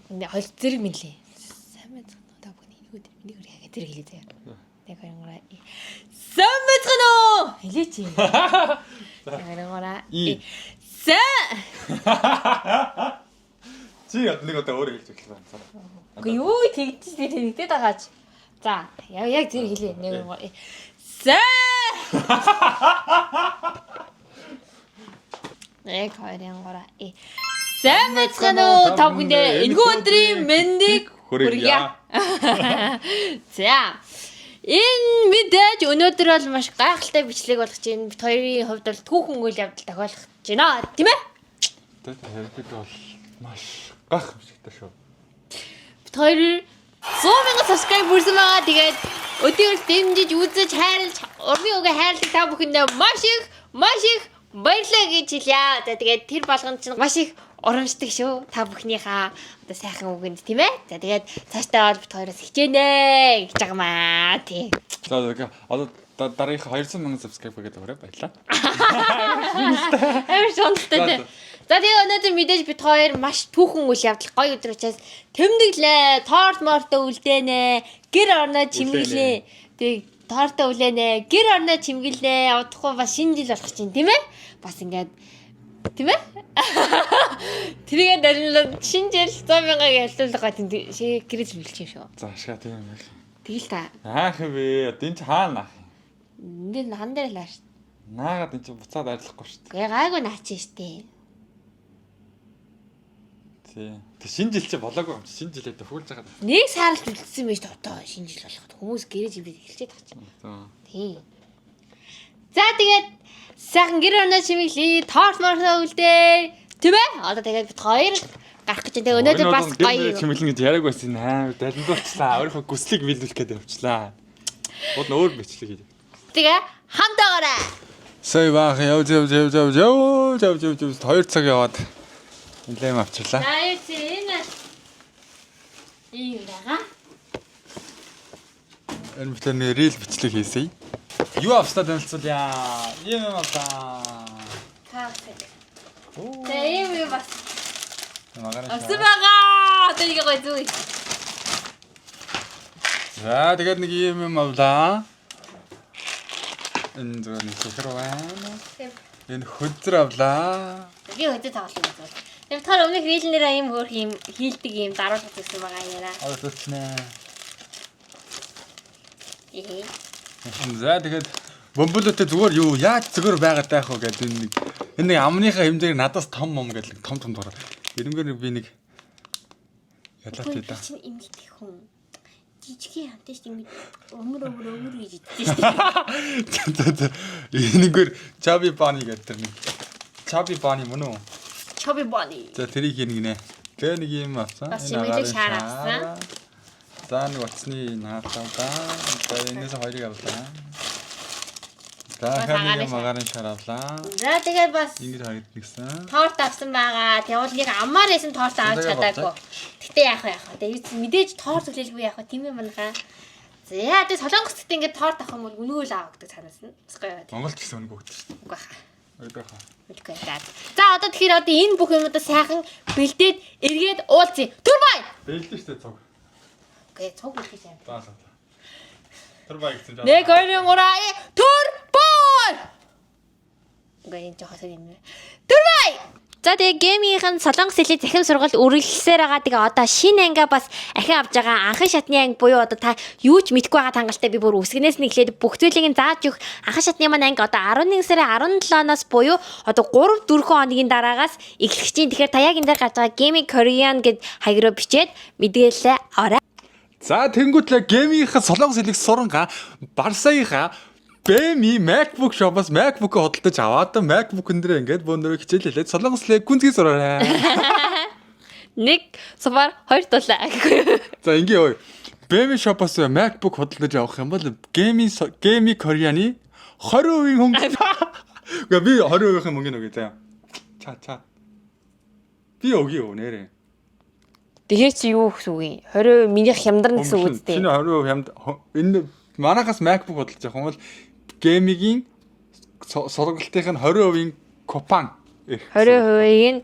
Хоёр зэрэг мэнлээ. Сайн байцгаана уу та бүхний энэ өдөр миний хүрээ зэрэг хэлээ заяа. 1 2 3. Сайн байцгаана уу? Хэлээч. 1 2 3. И. Сайн. Чи яг нэг удаа өөрөө хэлж эхэлсэн байна. Үгүй юу тэгж тэгдэд байгаач. За, яг зэрэг хэлээ. 1 2 3. Сайн. 1 2 3. Сайн байцгаана уу та бүхэндээ энэхүү өдрийн мэндийг хүргье. За. Энэ мэдээж өнөөдөр бол маш гайхалтай бичлэг болгож байна. Бид хоёрын хувьд бол түүхэн үйл явдал тохиолдох гэж байна, тийм ээ? Тэгээд хэрэг бол маш гайхамшигтай шүү. Бид хоёр 100 мянган subscribe бүрсэн байгаа. Тэгээд өдөрт дэмжиж, үзэж, хайрлаж, урмын үгээ хайрладаг та бүхэндээ маш их, маш их баярлалаа гэж хэлье. За тэгээд тэр болгонд чинь маш их урамшдаг шүү. Та бүхнийхээ одоо сайхан үгэнд, тийм ээ? За тэгээд цаашдаа бол бид хоёроос хичээнэ гэж байгаа маа. Тийм. За одоо дараагийнхаа 200 мянган subscribe гэдэг хүрээ баярлалаа. Амар шуналтай тий. За тэгээ өнөөдөр мэдээж бид хоёр маш түүхэн үйл явдал гоё өдөр учраас тэмдэглээ. Торт морто үлдээнэ. Гэр орноо чимэглээ. Тэг торто үлээнэ. Гэр орноо чимэглээ. Удахгүй бас шинэ жил болох чинь, тийм ээ? Бас ингээд, тийм ээ? Тэрийгээ дарилаад шинэ жил 100 мянгаыг ялуулгаа тэнд гэрээ чимэглэж юм шүү. За ашгаа тийм юм байл. Тэгэл та. Яах юм бэ? Одоо энэ чи хаана наах юм? Энд хан дээр л ааш. Наагаад энэ чи буцаад арилахгүй шүү дээ. Гэ гайгүй наач штэ. Тий. Тэг шинэ жил чи болоогүй юм чи шинэ жилээ төхүүлж байгаа. Нэг сар л үлдсэн байж одоо шинэ жил болоход хүмүүс гэрээ чимэглээд эхэлчихэд байгаа чинь. За. Тийм. За тэгээд сайхан гэр орноо чимэглэе, торт морсоо үлдээ. Тийм ээ? Одоо тэгээд бид хоёр гарах гэж байна. Тэгээд өнөөдөр бас гоё. Чимэглэн гэж яриаг байсан аа далимдуулчлаа. Өөрийнхөө хүслийг биелүүлэх гээд явчлаа. Бод нь өөр бичлэг хийдэг. Тэгээ хамт байгаарай. Сая баах яв яв яв яв яв яв яв яв 2 цаг яваад нэлэм авчлаа. За юу чи энэ ийм байгаа. Энэ битэрний рил бичлэг хийсэй. Юу авснаа танилцуулъя. Ийм юм авлаа. Кафе. Тэгээ ийм юм бас Магараа. авсан байгаа. Одоо нэг гоё зүй. За тэгээд нэг ийм юм авлаа. Энэ зүгээр нэг сахар байна. Энэ хөзөр авлаа. Би өдөө тоглох юм байна. Тэгээд болохоор өмнөх рилнэрээ ийм хөөх ийм хийлдэг ийм даруулах гэсэн байгаа юм яра. Одоо төлчнэ. Ээ. За тэгээд бомболотой зүгээр юу яаж зүгээр байгаад байх вэ гэдэг энэ нэг энэ нэг амныхаа хэмжээг надаас том мом гэдэг том том дураа. Эренгээр нэг би нэг ялаад Би тий да. чинь эмэгтэй хүн. Жижигхэн хамтаа шүү дээ. Өмөр өмөр өмөр гэж идсэн шүү дээ. За за энэгээр Chubby Bunny гэдэг тэр нэг Chubby Bunny мөн үү? Chubby Bunny. За тэрийг хийнэ гинэ. Тэгээ нэг юм авсан. Бас Энэ чимэглэг агаарын шар авсан. За нэг утасны наад авлаа. За энэс хоёрыг авлаа. За Бас дахиад агаарын нэг юм шар. агаарын шар авлаа. За тэгээд бас Ингэж харагдсан. торт авсан байгаа. Тэгвэл нэг амаар байсан торт авч Тэгээд чадаагүй. Гэтэ яах вэ яах вэ? Тэгээд мэдээж торт хүлээлгүй яах вэ? Тийм ээ манайхаа. За тэгээд Солонгос гэхдээ ингээд торт авах юм бол үнэгүй л авах гэдэг цаанаас нь. Бас гоё байна. Монголд ч гэсэн үнэгүй гэдэг шүү Үгүй хаа. дээ. Үгүй хаа. Мэдгүй. За. За одоо тэгэхээр одоо энэ бүх юмудаа сайхан бэлдээд эргээд уулзъя. Түр бай. Бэлдэн шүү дээ цуг. Үгүй цуг бэлдэж юм. За за. Тэр бай гэсэн. 1 2 3 түр бай. Үгүй энэ жоохон сонин юм. Түр бай. За тэгээ геймийнхэн Солонгос хэлний цахим сургалт үргэлжлсээр байгаа. Тэгээ одоо шинэ анги бас ахин авж байгаа анхан шатны анги буюу одоо та юу ч мэдэхгүй байгаа хангалтай би бүр үсгнээс нь эхлээд бүх зүйлийг нь зааж өгөх анхан шатны маань анги одоо 11 сарын 17-оноос буюу одоо 3 4 хоногийн дараагаас эхлэх чинь. Тэгэхээр та яг энэ дээр гарч байгаа Gaming Korean гэд хаяг руу бичээд мэдээлэлээ аваарай. За тэнгуүтлээ геймийнхаа Солонгос хэлийг суранга Барсаийнхаа Бэми MacBook shop-оос MacBook-ыг худалдаж аваад MacBook-н дээр ингээд бөөнөрөө хичээл хэлээд Солонгос хэлээ гүнзгий сураарай. 1 0 2 7. За ингээ ой. Бэми shop-оос MacBook худалдаж авах юм бол геймийн гейми Korean-ы 20% хөнгө. Гэхдээ би 20% мөнгө өгье заяа. Ча ча. Би өгье юу нэрээ. Тэгэхээр чи юу гэсэн үг юм? 20% минийх хямдарна гэсэн үг үстэй. Чиний 20% хямд энэ манахаас MacBook худалдаж авах юм бол геймигийн сургалтынх нь 20% купон. 20%-ийг нь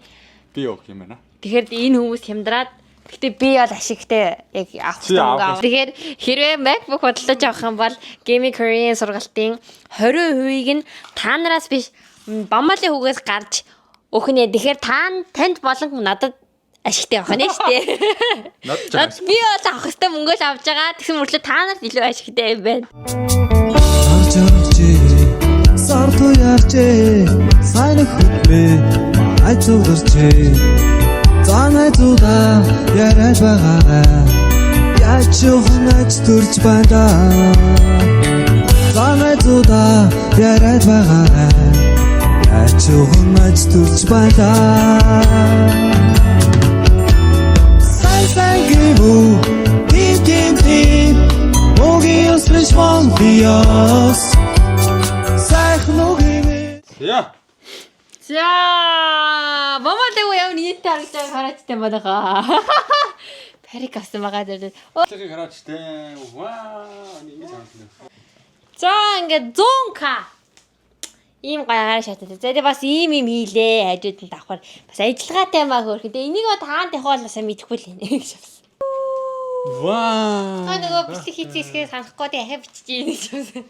би өгөх юм байна. Тэгэхээр энэ хүмүүс хямдраад Гэтэ би бол ашигтай яг авах Чи хэрэгтэй авах. мөнгө. Тэгэхээр хэрвээ MacBook худалдаж авах юм бол Gaming Korean сургалтын 20%-ийг нь та нараас биш Бамбалын хүүгээс гарч өгнө. Тэгэхээр та танд болон надад ашигтай байх нь шүү дээ. Надад ч Над би бол авах хэрэгтэй мөнгө л авч байгаа. Тэгсэн мөртлөө та нарт илүү ашигтай юм байна. Сар жаржээ, сар туярчээ, сайн хөтлөө, манай зүгэрчээ. Зан айзуудаа яриад байгаарай. Яаж хонож төрж байна. Зан айзуудаа яриад байгаарай. Яаж хонож төрж байна. Сайн сайн гэвүү, тим тим тим, Могийн ёс биш Монголиос. Сайхан үг хэмээн. Яа. За, Бамбалын хүү ямар нийттэй харагдаж байгааг хараач тань манайхаа. Парик авсан байгаа зэрэг. Тэрийг хараач тэ. Вау, ингэж харагдана. За, ингээд 100к. Ийм гаягаар шатаад. За, тэгээ бас ийм юм хийлээ. Хажууд нь давхар бас ажиллагаатай маа хөөрхөн. Тэгээ энийг таан тавих бол сайн мэдэхгүй л юм гэж авсан. Вау. Та нөгөө бичлэг хийцэн хэсгээ санахгүй тэгээ ахаа бичиж ийн гэж авсан.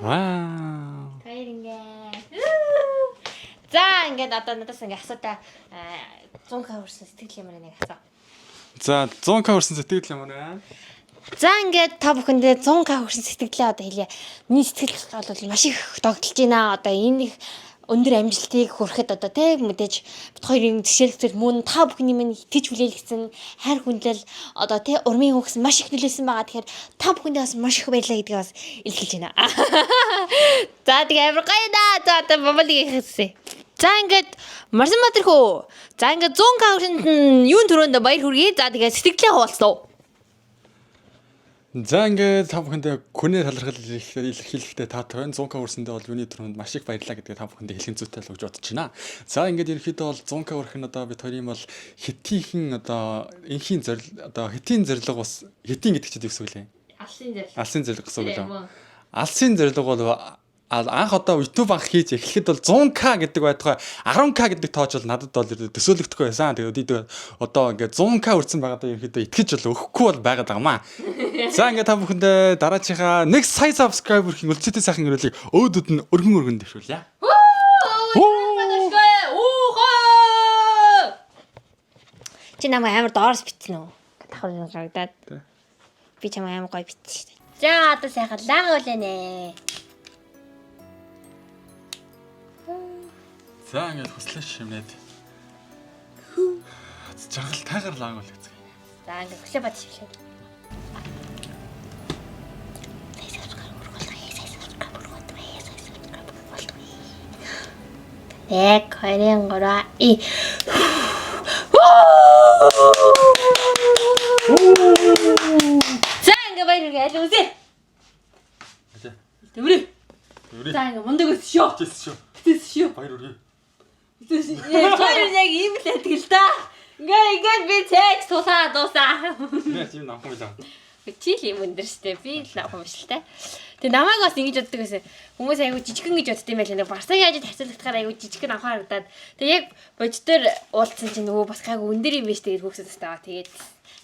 Вау. Баяр ингээ. За, ингээд одоо надаас ингээ асуудаа 100к хүрсэн сэтгэл ямар нэг асуу. За 100к хүрсэн сэтгэл ямар вэ? За ингээд та бүхэндээ 100к хүрсэн сэтгэлээ одоо хэлье. Миний сэтгэл бол маш их догтлж байна. Одоо энэ их өндөр амжилтыг хүрэхэд одоо тэг мэдээж бит хоёрын зэшээлгцэл мөн та бүхний минь итгэж хүлээлгэсэн хайр хүндлэл одоо тэг урмын хөгс маш их нөлөөлсөн байгаа. Тэгэхээр та бүхэндээ бас маш их баярлалаа гэдгийг бас илэрхийлж байна. За тэгээ амар гоё да. За одоо бамбалыг хийсэн. За ингээд Марсан Баатар хөө. За ингээд 100к хүрсэнд нь юун төрөнд баяр хүргэе. За тэгээ сэтгэлээ хуваалцсан уу? За ингээд та бүхэндээ күнээ талархал илэрхийлэхдээ таатай байна. 100к хүрсэндээ бол юуны түрүүнд маш их баярлалаа гэдгээ та бүхэндээ хэлэх зүйтэй л гэж бодож байна. За ингээд ерөнхийдөө бол 100к хүрэх нь одоо бид хоёрын бол хэтийнхэн одоо энхийн зорил одоо хэтийн зорилго бас хэтийн гэдэг чинь юу гэсэн үг лээ? Алсын зорилго. Алсын зорилго гэсэн үг лээ. Алсын зорилго бол анх одоо YouTube анх хийж эхлэхэд бол 100к гэдэг байтугай 10к гэдэг тооч бол надад бол төсөөлөгдөхгүй байсан. Тэгээд одоо ингээд 100к хүрсэн байгаадаа ерөнхийдөө итгэж бол өгөхгүй бол байгаад байгаа маа. За ингээд та бүхэндээ дараачихаа 1 сая subscriber хин үлцээтэй сайхан өрөөлийг өөдөд нь өргөн өргөн дэвшүүлье. Чи намайг амар доороос битсэн үү? Давхар юм гарагдаад. Би чамайг амар гоё битсэн шүү дээ. За одоо сайхан лаг үлэнэ. За ингээд хүслээ шимнээд. Жаргал тайгар лааг үл гэцгээе. За ингээд хөшлөө бат шивлээ. Нэг, хоёрын гурав, и. За ингээ баяр хүргэе аль үзээ. Тэмрээ. За ингээ мундаг өсшөө. Тэс шүү. Өсшөө. Баяр хүргэе. Хоёр яг ийм л байдаг л та. Ингээ ингээ би цээж тулаа дуусаа. Нэ тийм намхан байлаа. Чи л юм өндөр штэ. Би л намхан биш л та. Тэгээ намайг бас ингэж боддог байсан. Хүмүүс айгу жижигхэн гэж бодд юм байлаа. Нэг Барсагийн ажид харьцуулагдахаар айгу жижигхэн намхан харагдаад. Тэгээ яг бодитоор уулзсан чинь нөгөө бас гайгүй өндөр юм биш тэгээд хүүхдүүд бас таваа. Тэгээд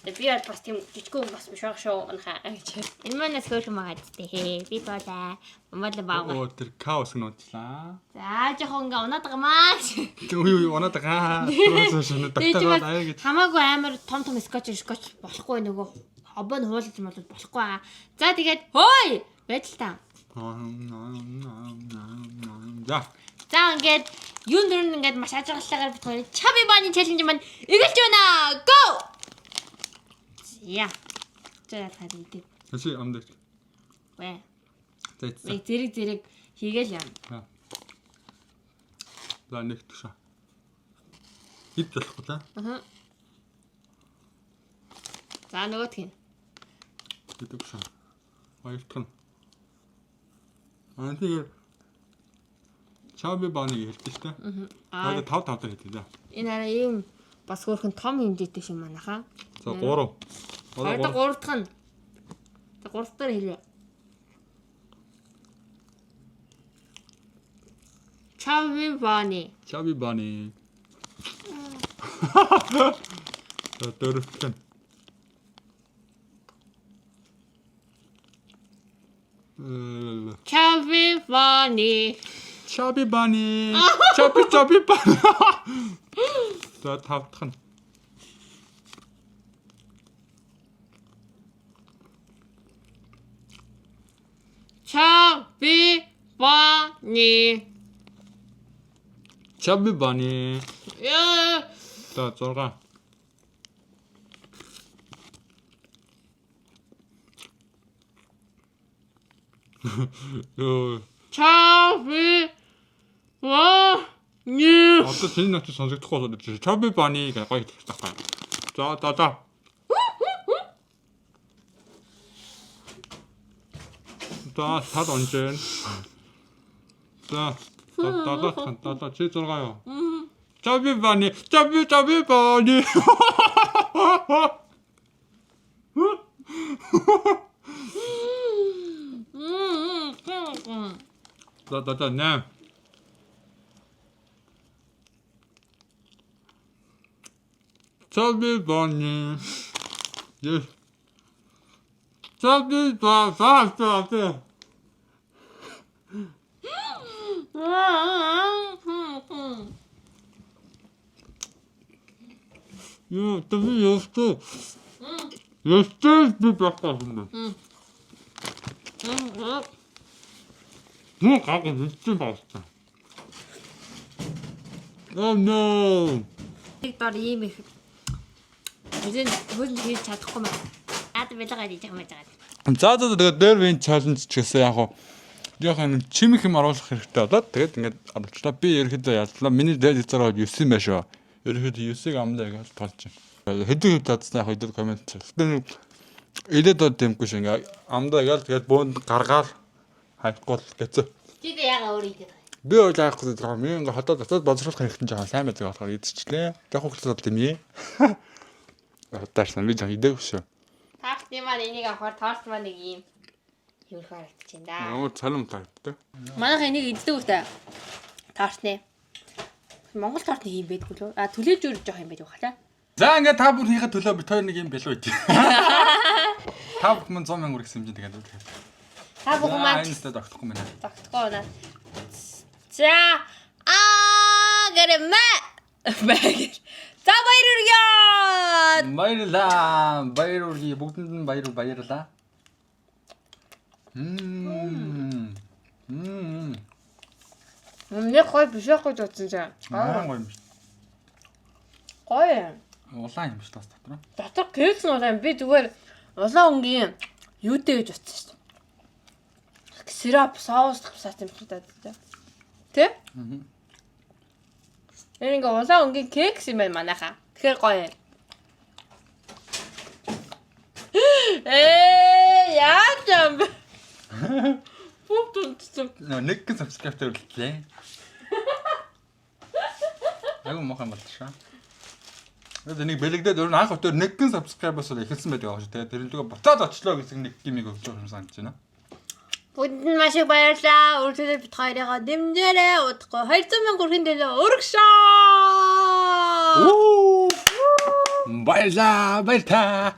тэгээ би бол бас тийм жижигхэн хүн бас биш байгаа шүү. Унахаа гэж. Энэ манаас хөөрхөн байгаа зү хээ. Би болаа. Мамал баага. Оо тэр хаос нь унтлаа. За жоохон ингээ унаад байгаа маа. Үгүй үгүй унаад байгаа. Түрүүс шинэ Тэгээ чи доктор бас бол аяа гэж. хамаагүй амар том том скотч скотч болохгүй нөгөө хобоо нь хуулж юм бол болохгүй аа. За тэгээд хөөй байж л та. За. За ингээд юун дөрөнд ингээд маш ажиглалтайгаар бит хоёр чаби баны челленж маань эхэлж байна. Go! За. За яалахад идэв. Тэши амд. Вэ. За. Нэг зэрэг зэрэг хийгээл юм. За. За нэг тушаа. Ид болохгүй та. Аа. За нөгөөх нь. Ид тушаа. Хоёр дахь нь. Аа тэгээ Чаби баныг хэлдэг шүү дээ. Аа Аа тав тав дээр хэлдэг. За. энэ арай ийм бас хөөрхөн том хэмжээтэй шим манайхаа. За 3. Одоо гурав дахь нь. За гурав дахь хэлье. Чави баны. Чаби баны. За дөрөвт нь. Chubby bunny. Chubby bunny. Chubby chubby bunny. За тав дахь нь. Chubby bunny. Chubby bunny. Яа. За 6. Йоо, Chubby bunny. одоо чиний нөт сонсогдохгүй болоод ирж байна. Chubby bunny гэж гоё хэлэх байхгүй. За за за. За тал онжэн. За долоо долоо чи 6 юу? Chubby bunny, chubby chubby bunny. За за за нэ. Chubby bunny. Yes. Chubby bunny. За за. Юу тэр ястэ. Ястэ би байхгүй юм байна. Муу гаг хэвчээ байна. Oh no. Нэг дор ийм их. Эзэн хөлн хийж чадахгүй маа. Наад бэлэг хийж байгаа юм байгаа. За за тэгээд дээр үеийн challenge ч гэсэн яг хуу яг юм чимэх юм оруулах хэрэгтэй болоод тэгээд ингээд оруулчлаа. Би ерөөхдөө яллаа. Миний дээд зураг 9 юм байна шүү. Ерөөхдөө 9-ийг амлаа гэж толж байна. Хэдэн хэв татснаа яг хэдэн комент. Тэгээд илээд бод дэмгүй шүү. Ингээд амдаа гэж тэгээд бөөнд гаргаал хайхгүй л гэсэн. Чи тэ яга өөр идэх. Би бол яахгүй гэдэг юм. Ингээ хотод дотоод боловсруулах хэрэгтэй жоохон сайн байдаг болохоор идчихлээ. Яг хөглөл бол юм. Таарсан би жоохон идээгүй шүү. Тартны маань энийг авахар торт маань нэг ийм юу харагдчихээн да. Ямар цалин таартай. Манайх энийг иддэг үү та? Тортны. Монгол торт нэг юм байдгүй лөө. А түлээж өөр жоох юм байдаг хаа. За ингээд та бүхнийхээ төлөө бит хоёр нэг юм бэлүү идэ. Та бүхэн 100 мянга гэсэн юм чинь тэгээд. Та бүхэн маань энэ сте тогтохгүй байна. тогтохгүй байна. За аа гэрмэ. За баяр хүргье. Баярлаа. Баяр хүргэе. Бүгдэнд нь баяр баярлаа. Мм. Мм. Нэг гой биш байхгүй ч утсан чаа. Аа гоё юм шиг. Гоё. Улаан юм шиг бас дотор. Дотор кекс нь улаан би зүгээр улаан өнгийн юутэй гэж утсан шүү дээ. Сироп, соус тавсаад юм шиг даа. Тэ? Аа. Энэ ингээ улаан өнгийн кекс юм байна манайхаа. Тэгэхээр гоё юм. Ээ, яаж юм бэ? Бүгд унтсан. Нэг гэн subscribe тавьлаа. Айгу мохон болчихоо. Тэгээд нэг бэлэгдээд өөр нь анх өдөр нэг гэн subscribe-аас бол эхэлсэн байдаг ааш. Тэгээд тэр лүгээ буцаад очлоо гэсэн нэг гимиг өгч байгаа юм санагдаж байна. Бүгдэнд нь маш их баярлалаа. Үргэлжлүүлээ бит хоёрыгоо дэмжээрэй. Удахгүй 200 мянга хүрхэн төлөө өргөшөө. Баярлаа, баяртай.